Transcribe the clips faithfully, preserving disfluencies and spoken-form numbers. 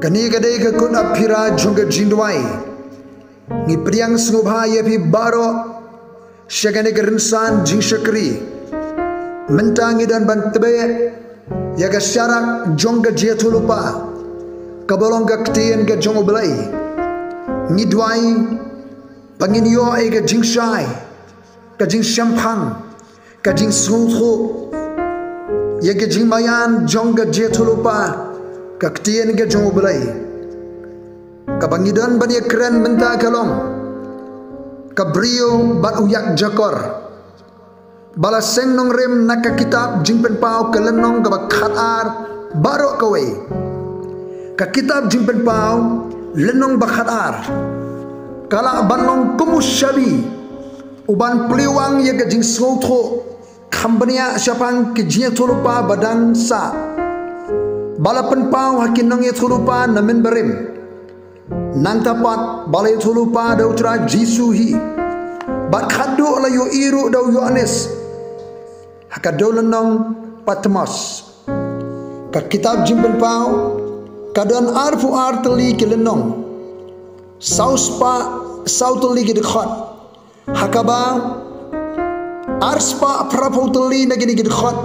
Kane ka dei ka kut aphira jong ka jingduwai. Ngi pdiang sngewbha ïa phi baroh sha kane ka rynsan jingshakri. Mynta ngi don ban tbeh ïa ka sharak jong ka jingïathuhlypa kaba long ka ktien ka jong U Blei. Ngi duwai ba ngin ïoh ïa ka jingshai, ka jingshemphang, ka jingsngewthuh ïa ka jingmaïan jong ka jingïathuhlypa ka ktien ka jong U Blei. Kaba ngi don ban ïakren mynta ka long ka briew bad u ïakjakor, ba la seng nongrim na ka kitab Jingpynpaw ka lynnong kaba khatar baroh kawei. Ka kitab Jingpynpaw lynnong ba khatar ka lah ban long kum u shabi u ban plie wang ïa ka jingsngewthuh kham bniah shaphang ka jingïathuhlypa ba dang sah, ba la pynpaw ha ki nongïathuhlypa na mynbarim. Nangta pat ba la ïathuhlypa da U Trai Jisu hi, bad khatduh la ïohi ruh da u Ïoannis ha ka dewlynnong Patmos. Ka kitab Jingpynpaw ka don arphew ar tylli ki lynnong, saw spah saw tylli ki dkhot, ha kaba ar spah phraphew tylli na kine ki dkhot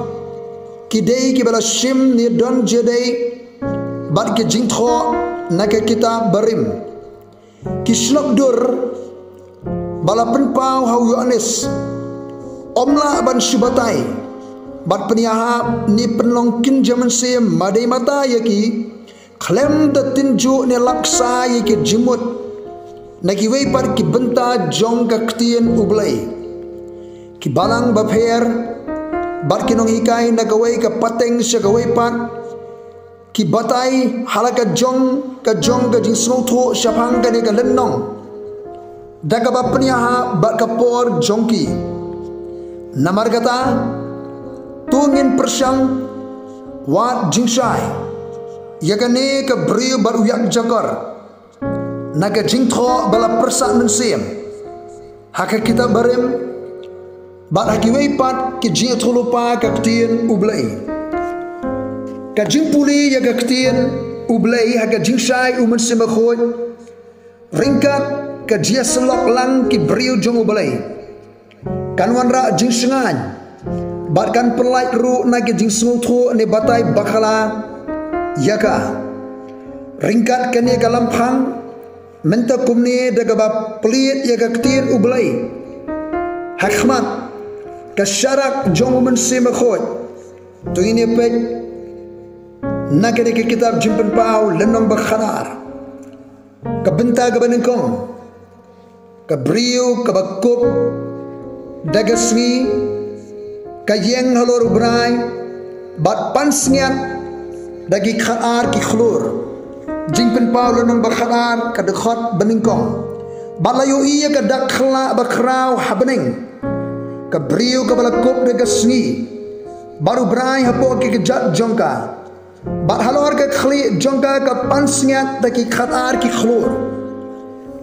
ki dei kiba la shim ne don jingïadei bad ki jingthoh na ka kitab barim. Ki shlok dur ba la pynpaw ha u Ïoannis ym lah ban shu batai bad pynïahap ne pynlong kynja mynsiem ma dei mata ïa ki, khlem da tynjuh ne lap ksai ïa ki jingmut na kiwei pat ki bynta jong ka ktien U Blei. Ki balang bapher bad ki nonghikai na kawei ka pateng sha kawei pat ki batai ha la ka jong ka jong ka jingsngewthuh shaphang kane ka lynnong da kaba pynïahap bad ka por jong ki. Namar kata, to ngin pyrshang wad jingshai ïa kane ka briew bad u ïakjakor na ka jingthoh ba la pyrsad mynsiem ha ka kitab barim bad ha kiwei pat ki jingïathuhlypa ka ktien U Blei. Ka jingpule ïa ka ktien U Blei ha ka jingshai U Mynsiem Bakhuid ryngkat ka jingïasyllok lang ki briew jong U Blei kan wanrah jingshngaiñ bad kan pynlait ruh na ki jingsngewthuh ne batai bakla ïa ka. Ryngkat kane ka lamphang, mynta kumne da kaba plied ïa ka ktien U Blei ha khmat ka sharak jong U Mynsiem Bakhuid, to ngin ïa peit na kane ka kitab Jingpynpaw lynnong ba khatar, ka bynta kaba nyngkong. Ka briew kaba kup da ka sngi ka ïeng halor U Blei bad pansngiat da ki khatar ki khlur. Jingpynpaw lynnong ba khatar, ka dkhot ba nyngkong. Bad la ïohi ïa ka dak khlak ba khraw ha bneng, ka briew kaba la kup da ka sngi bad U Blei hapoh ki kjat jong ka. Bad halor ka khlieh jong ka ka pansngiat da ki khatar ki khlur.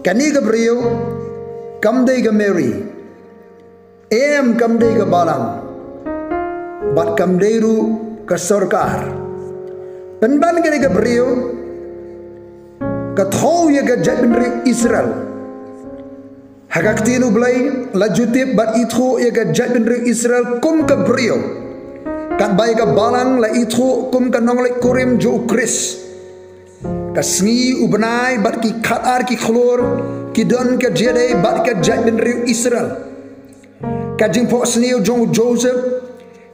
Kane ka briew kam dei ka Mary, em, kam dei ka balang, bad kam dei ruh ka sorkar. Pynban kane ka briew ka thew ïa ka jaitbynriew Israel. Ha ka ktien U Blei la ju tip bad ithuh ïa ka jaitbynriew Israel kum ka briew. Katba ïa ka balang la ithuh kum ka nongleit kurim jong U Khrist. Ka sngi, u bnai bad ki khatar ki khlur ki don ka jingïadei bad ka jaitbynriew Israel. Ka jingphohsniew jong u Joseph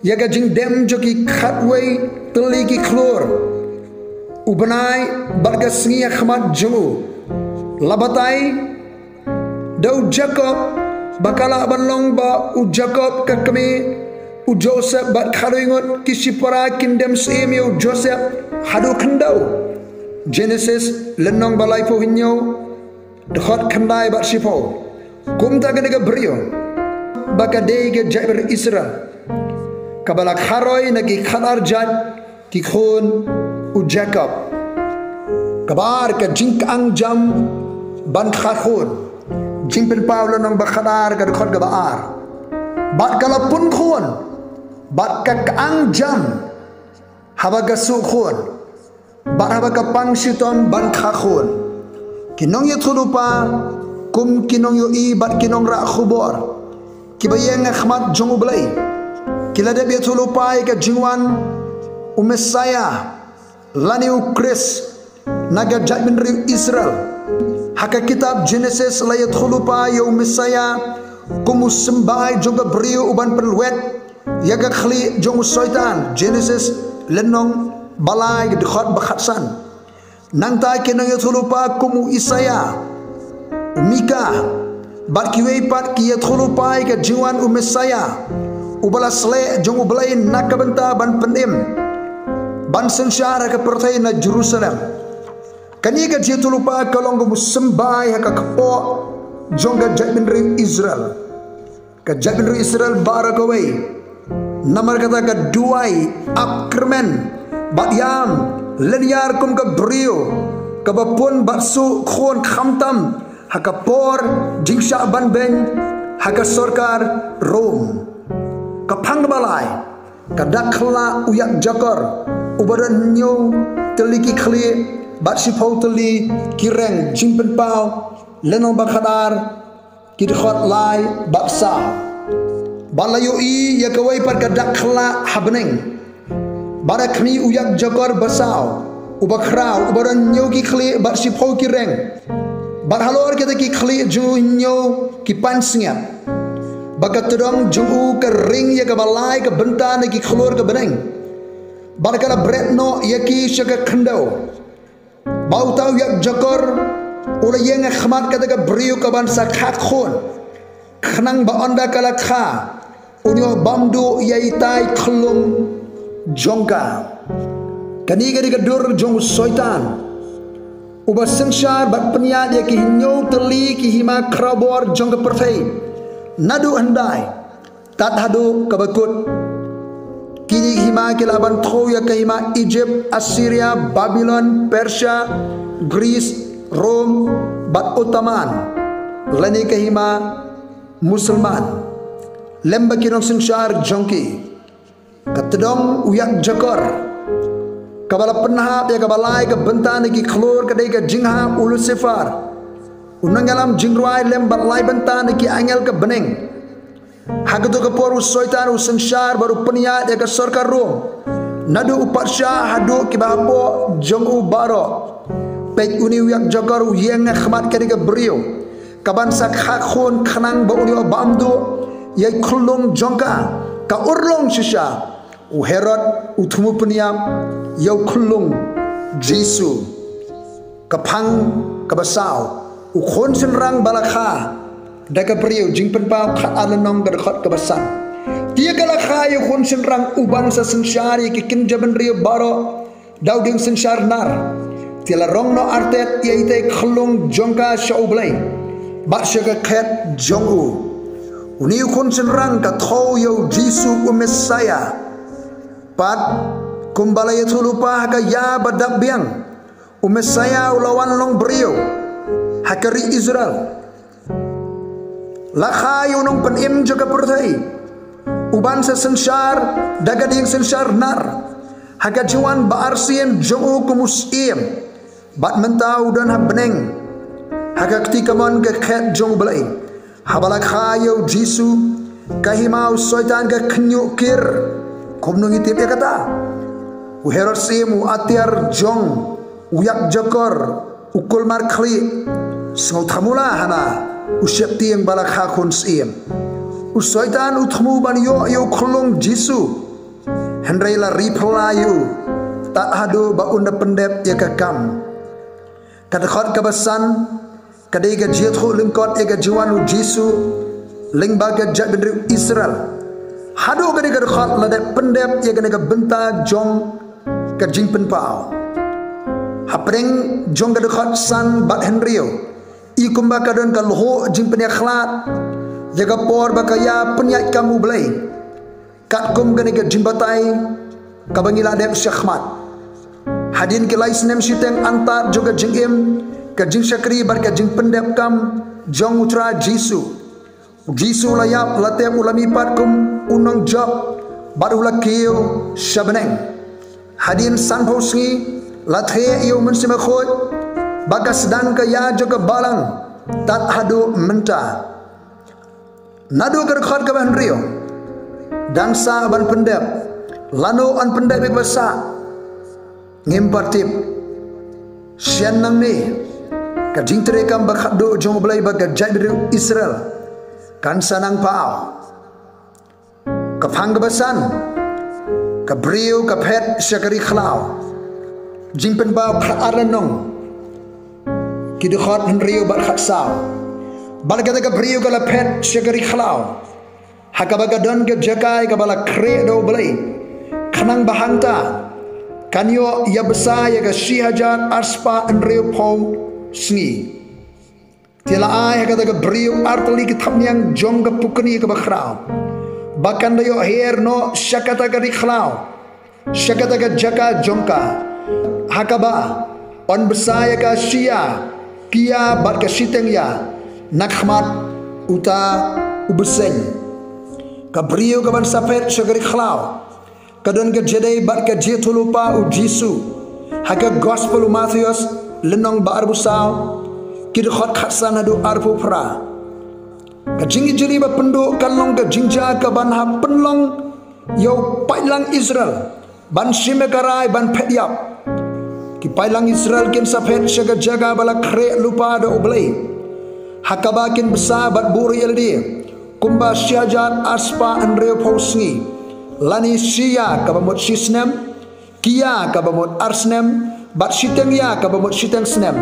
ïa ka jingdem jong ki khatwei tylli ki khlur, u bnai bad ka sngi ha khmat jong u, la batai da u Jakob ba ka lah ban long ba u Jakob ka kmie, u Joseph bad khadwei ngut ki shipara kin dem syiem ïa u Joseph haduh khyndew. Jenesis lynnong ba laiphew hynñiew, dkhot khyndai bad shiphew. Kumta kane ka briew ba ka dei ka jaitbynriew Israel, kaba la kharoi na ki khatar jait ki khun u Jakob. Kaba ar, ka jingkyang jam ban kha khun. Jingpynpaw lynnong ba khatar, ka dkhot kaba ar. Bad ka la pun khun bad ka kyang jam haba ka suh khun. Bad haba ka pang shitom ban kha khun, ki nongïathuhlypa kum ki nongïohi bad ki nongrah khubor kiba ïeng ha khmat jong U Blei, ki la dep ïathuhlypa ïa ka jingwan u Messaïah lane u Khrist na ka jaitbynriew Israel. Ha ka kitab Jenesis la ïathuhlypa ïa u Messaïah kum u symbai jong ka briew uban pynlwet ïa ka khlieh jong u Soitan, Jenesis lynnong ba lai, dkhot ba khatsan. Nangta ki nongïathuhlypa kum u Isaïah, u Mikah bad kiwei pat ki ïathuhlypa ïa ka jingwan u Messaïah uba la sleh jong U Blei na ka bynta ban pynim, ban synshar ha ka pyrthei na Jerusalem. Kane ka jingïathuhlypa ka long kum u symbai ha ka kpoh jong ka jaitbynriew Israel. Ka jaitbynriew Israel baroh kawei, namar kata ka duwai ap kyrmen bad ïam lynñiar kum ka briew kaba pun bad suh khun, khamtam ha ka por jingshah banbeiñ ha ka sorkar Rom. Ka phang kaba lai, ka dak khyllah u ïakjakor uba don hynñiew tylli ki khlieh bad shiphew tylli ki reng, Jingpynpaw lynnong ba khatar, ki dkhot lai bad saw. Bad la ïohi ïa kawei pat ka dak khyllah ha bneng, bad ha khmih u ïakjakor ba saw uba khraw uba don hynñiew ki khlieh bad shiphew ki reng, bad halor kita ki khlieh jong u hynñiew ki pansngiat. Bad ka tdong jong u ka ring ïa kaba lai ka bynta na ki khlur ka bneng, bad ka la bret noh ïa ki sha ka khyndew. Bad uta u ïakjakor u la ïeng ha khmat kata ka briew kaban sa kha khun, khnang ba ynda ka la kha, un ïoh bam duh ïa itai khyllung jong ka. Kane ka dei ka dur jong u Soitan, uba synshar bad pynïaid ïa ki hynñiew tylli ki hima khrawbor jong ka pyrthei, naduh hyndai tad haduh kaba kut. Kine ki hima ki lah ban thew ïa ka hima Egypt, Assyria, Babylon, Persia, Greece, Rome bad Ottoman, lane ka hima Musulman, lem bad ki nongsynshar jong ki. Ka tdong u ïakjakor, kaba la pynhap ïa kaba lai ka bynta na ki khlur, ka dei ka jinghap u Lucifer, u nongïalam jingrwai, lem bad lai bynta na ki angel ka bneng. Ha kato ka por u Soitan u synshar bad u pynïaid ïa ka sorkar Rom, naduh u patsha haduh kiba hapoh jong u baroh. Peit, une u ïakjakor u ïeng ha khmat kane ka briew kaban sa kha khun, khnang ba un ïoh bam duh ïa i khyllung jong ka. Ka urlong shisha, u Herod u thmu pynïap ïa u khyllung Jisu. Ka phang kaba saw, u khun shynrang ba la kha da ka briew, Jingpynpaw khatar lynnong ka dkhot kaba san. Te ka la kha ïa u khun shynrang uban sa synshar ïa ki kynja bynriew baroh da u dieng synshar nar. Te la rong noh artet ïa itai khyllung jong ka sha U Blei bad sha ka khet jong u. Une u khun shynrang ka thew ïa u Jisu u Messaïah. Pat kumba la ïathuhlypa ha ka ïa ba dap biang, u Messaïah u la wan long briew ha ka ri Israel. La kha ïa u nongpynim jong ka pyrthei uban sa synshar da ka dieng synshar nar, ha ka jingwan ba arsien jong u kum u syiem. Bad mynta u don ha bneng, ha ka kti kamon ka khet jong U Blei. Haba la kha ïa u Jisu, ka hima u Soitan ka khynñiuh kir. Kumno ngi tip ïa kata? U Herod syiem, u atiar jong u ïakjakor, u kulmar khlieh, sngew thmu la hana u sheptieng ba la kha khun syiem. U Soitan u thmu ban ïoh ïa u khyllung Jisu, hynrei la ri phylla ïa u tad haduh ba un da pyndep ïa ka kam. Ka dkhot kaba san ka dei ka jingïathuh lyngkot ïa ka jingwan u Jisu lyngba ka jaitbynriew Israel. Haduh kane ka dkhot la dep pyndep ïa kane ka bynta jong ka Jingpynpaw. Hapdeng jong ka dkhot san bad hynriew, i kumba ka don ka lyoh jingpynïakhlad ïa ka por ba ka ïa pynïaid kam U Blei. Katkum kane ka jingbatai kaba ngi la dep shakhmat, hadien ki lai snem shiteng antad jong ka jingim, ka jingshakri bad ka jingpyndep kam jong U Trai Jisu, U Jisu u la ïap, la tep, u la mihpat kum u nongjop bad u la kiew sha bneng. Hadien sanphew sngi, La thiah ïa u Mynsiem Bakhuid, ba ka sdang ka ïa jong ka balang tad haduh mynta. Naduh ka dkhot kaba hynriew, dang sah ban pyndep, lano yn pyndep ïa kaba sah, ngim pat tip. Shen nangne, ka jingtrei kam ba khatduh jong U Blei bad ka jaitbynriew Israel kan sa nang paw. Ka phang kaba san, ka briew ka phet sha ka ri khlaw. Jingpynpaw khatar lynnong, ki dkhot hynriew bad khatsaw. Bad kata ka briew ka la phet sha ka ri khlaw, ha kaba ka don ka jaka ïa kaba la khreh da U Blei, khnang ba hangta kan ïoh ïa bsa ïa ka shi hajar arspah hynriewphew sngi. Te la ai ha kata ka briew artylli ki thapniang jong ka pukni kaba khraw, ba kan da ïoh her noh sha kata ka ri khlaw, sha kata ka jaka jong ka, ha kaba yn bsa ïa ka shi ïa ki ïa bad ka shiteng ïa na khmat uta u bseiñ. Ka briew kaban sa phet sha ka ri khlaw, ka don ka jingïadei bad ka jingïathuhlypa u Jisu ha ka Gospel u Mathaios, lynnong ba arphew saw, ki dkhot khatsan haduh arphew phra. Ka jingïajri ba pynduh kan long ka jingjia kaban hap pynlong ïa u paidlang Israel ban shim ïa ka rai ban phet ïap. Ki paidlang Israel kin sa phet sha ka jaka ba la khreh lypa da U Blei, ha kaba kin bsa bad buh ïa lade kumba shi hajar arspah hynriewphew sngi, lane shi ïa kaba mut shi snem, ki ïa kaba mut ar snem, bad shiteng ïa kaba mut shiteng snem,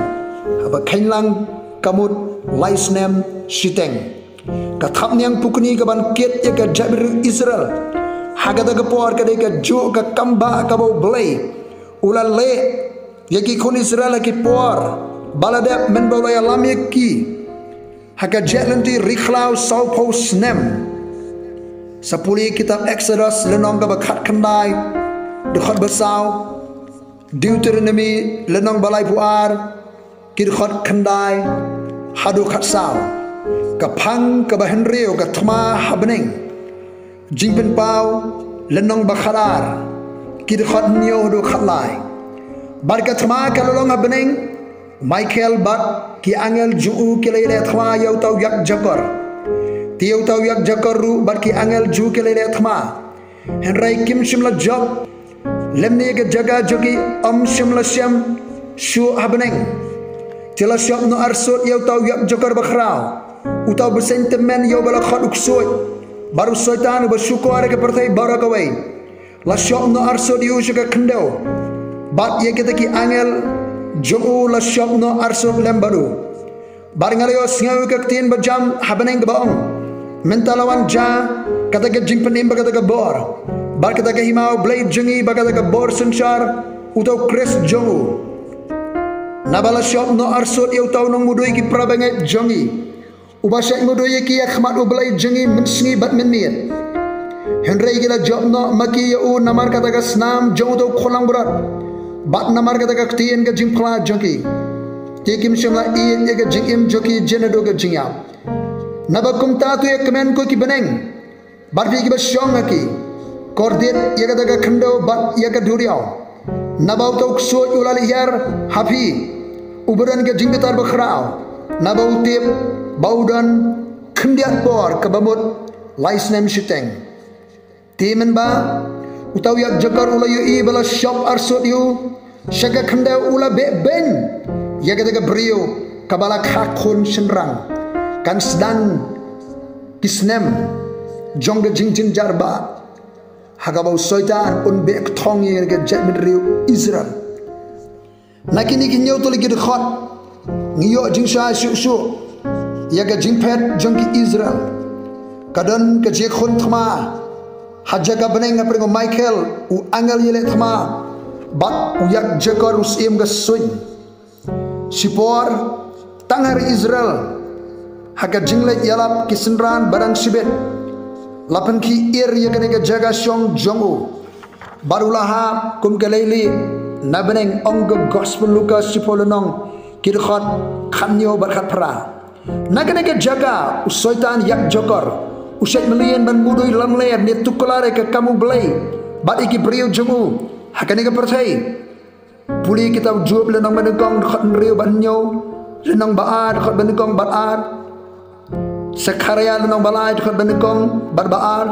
haba kheiñ lang ka mut lai snem shiteng. Ka thapniang pukni kaban kit ïa ka jaitbynriew Israel ha kata ka por ka dei kajuh ka kam ba kaba U Blei u la leh ïa ki khun Israel ha ki por ba la dep mynba u la ïalam ïa ki ha ka jait lynti ri khlaw sawphew snem. Sa pule kitab Exodus, lynnong kaba khatkhyndai, dkhot ba saw, Deuteronomy, lynnong ba laiphew ar, ki dkhot khyndai haduh khatsaw. Ka phang kaba hynriew, ka thma ha bneng. Jingpynpaw, lynnong ba khatar, ki dkhot hynñiew haduh khatlai. Bad ka thma ka la long ha bneng, u Michael bad ki angel jong u ki la ïaleh thma ïa uta u ïakjakor. Te ïa uta u ïakjakor ruh bad ki angel jong u ki la ïaleh thma. Hynrei kim shym la jop, lymne ka jaka jong ki ym shym la shem shuh ha bneng. Te la shop noh arsut ïa uta u ïakjakor ba khraw, uta u bseiñ tymmen ïa uba la khot u Ksuid, bad u Soitan uba shukor ïa ka pyrthei baroh kawei. La shop noh arsut ïa u sha ka khyndew, bad ïa kita ki angel jong u la shop noh arsut lem bad u. Bad nga la ïohsngew ïa ka ktien ba jam ha bneng kaba ong, mynta la wan ja kata ka jingpynim bad kata ka bor, bad kata ka hima U Blei jong ngi bad kata ka bor synshar uta u Khrist jong u. Naba la shop noh arsut ïa uta u nongmudui ki para bangeit jong ngi, uba shait mudui ïa ki ha khmat U Blei jong ngi mynsngi bad mynmiet. Hynrei ki la jop noh ma ki ïa u namar kata ka snam jong uta u khunlangbrot, bad namar kata ka ktien ka jingphla jong ki. Te kim shym la ïeit ïa ka jingim jong ki jin haduh ka jingïap. Naba kumta to ïa kmen, ko ki bneng, bad phi kiba shong ha ki, kordit ïa kata ka khyndew bad ïa ka duriaw. Naba uta u Ksuid u la lhiar ha phi, uba don ka jingbitar ba khraw, naba u tip ba u don khyndiat por kaba mut lai snem shiteng. Te mynba uta u ïakjakor u la ïohi ba la shop arsut ïa u sha ka khyndew, u la beh beiñ ïa kata ka briew kaba la kha khun shynrang. Kan sdang ki snem jong ka jingjynjar ba ha kaba u Soitan un beh kthong ïa ka jaitbynriew Israel. Na kine ki hynñiew tylli ki dkhot ngi ïoh jingshai shuh shuh ïa ka jingphet jong ki Israel. Ka don ka jingkhun thma ha jaka bneng hapdeng u Michael, u angel ïaleh thma, bad u ïakjakor u syiem ka suiñ. Shipor tang ha ri Israel, ha ka jingleit ïalap ki synran ba dang shibit, la pynkhih ir ïa kane ka jaka shong jong u. Bad u la hap kum ka leilieh na bneng, ong ka Gospel Lukas shiphew lynnong, ki dkhot khathynñiew bad khatphra. Na kane ka jaka u Soitan ïakjakor u shait mlien ban mudui lamler ne tuklar ïa ka kam U Blei bad ïa ki briew jong u ha kane ka pyrthei. Pule kitab Job lynnong ba nyngkong dkhot hynriew bad hynñiew, lynnong ba ar dkhot ba nyngkong bad ar, Sekharïa lynnong ba lai dkhot ba nyngkong bad ba ar,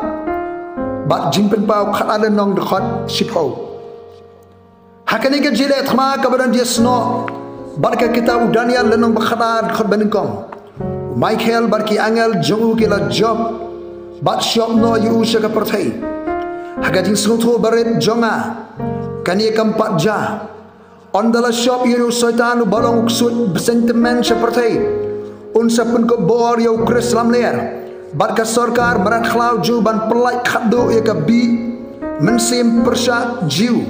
bad Jingpynpaw khatar lynnong dkhot shiphew. Ha kane ka jingïaleh thma kaba don jingïasnoh bad ka kitab u Daniel lynnong ba khatar dkhot ba nyngkong, u Michael bad ki angel jong u ki la jop bad shop noh ïa u sha ka pyrthei. Ha ka jingsngewthuh barit jong nga, kane kam pat jia. Ynda la shop ïa u Soitan uba long u ksuid bseiñ tymmen sha pyrthei, un sa pynkup bor ïa u Khrist lamler bad ka sorkar mrad khlaw jong u ban pyllait khatduh ïa ka bih mynsiem pyrshah jong u.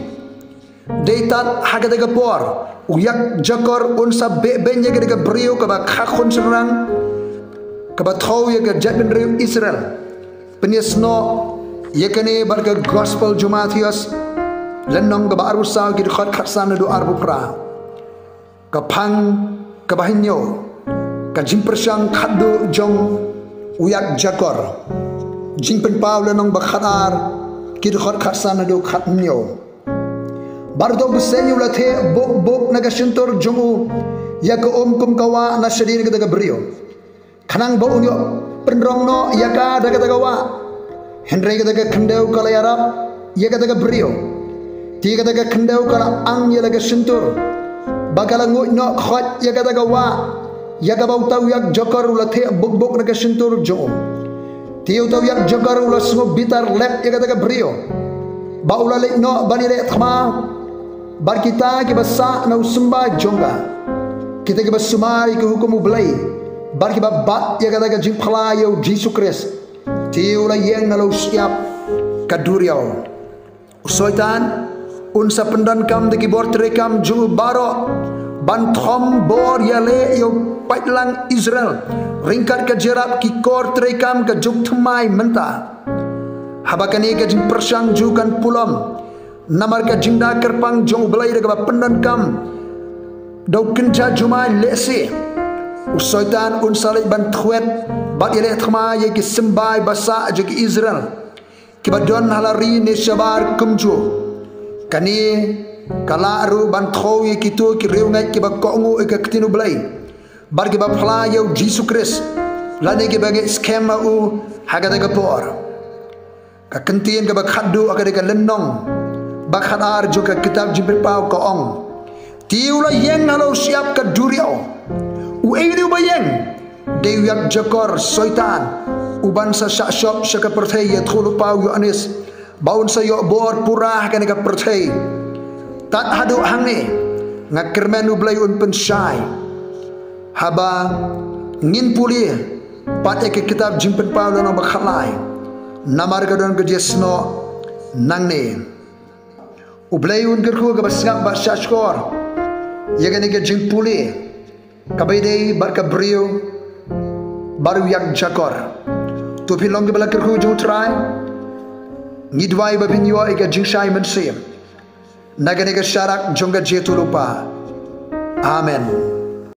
Dei tad ha kata ka por, u ïakjakor un sa beh beiñ ïa kata ka briew kaba kha khun shynrang, kaba thew ïa ka jaitbynriew Israel. Pynïasnoh ïa kane bad ka Gospel jong u Mathaios, lynnong kaba arphew saw, ki dkhot khatsan naduh arphew phra. Ka phang kaba hynñiew, ka jingpyrshang khatduh jong u ïakjakor. Jingpynpaw lynnong ba khatar, ki dkhot khatsan naduh khathynñiew. Bad uta u bseiñ u la theh buk buk na ka shyntur jong u ïa ka um kum ka wah na shadien kata ka briew, khnang ba un ïoh pynrong noh ïa ka da kata ka wah. Hynrei kata ka khyndew ka la ïarap ïa kata ka briew. Te kata ka khyndew ka la ang ïa la ka shyntur, ba ka la nguid noh khoit ïa kata ka wah ïa kaba uta u ïakjakor u la theh buk buk na ka shyntur jong u. Te uta u ïakjakor u la sngewbitar lep ïa kata ka briew, ba u la leit noh ban ïaleh thma bad kita kiba sah na u symbai jong ka, kita kiba sumar ïa ki hukum U Blei bad kiba bat ïa kata ka jingphla ïa u Jisu Khrist. Te u la ïeng ha la u shyiap ka duriaw. U Soitan un sa pyndonkam da ki bor treikam jong u baroh ban thom bor ïaleh ïa u paidlang Israel, ryngkat ka jingïarap ki kor treikam ka juk thymmai mynta. Haba kane ka jingpyrshang jong u kan pulom, namar ka jingda kyrpang jong U Blei da kaba pyndonkam da u kynja jumai lehse, u Soitan un sa leit ban thwet bad ïaleh thma ïa ki symbai ba sah jong ki Israel, kiba don ha la ri ne shabar kumjuh. Kane ka lah ruh ban thew ïa kito ki riewngeit kiba kohnguh ïa ka ktien U Blei bad kiba phla ïa u Jisu Khrist, lane kiba ngeit skhem ha u ha kata ka por. Ka kyntien kaba khatduh ha kane ka lynnong ba khatar jong ka kitab Jingpynpaw ka ong: Te u la ïeng ha la u shyiap ka duriaw. Uei uba ïeng? Dei u ïakjakor, Soitan, uban sa shah shop sha ka pyrthei, ïathuh lypa u Ïoannis, ba un sa ïoh bor pura ha kane ka pyrthei. Tad haduh hangne, nga kyrmen U Blei un pynshai. Haba ngin pule pat ïa ka kitab Jingpynpaw lynnong ba khatlai, namar ka don ka jingïasnoh nangne. U Blei un kyrkhu kaba sngap bad shahshkor ïa kane ka jingpule kaba ïadei bad ka briew bad u ïakjakor. To phin long kiba la kyrkhu jong U Trai. Ngi duwai ba phin ïoh ïa ka jingshai mynsiem na kane ka sharak jong ka jingïathuh lypa. Amen.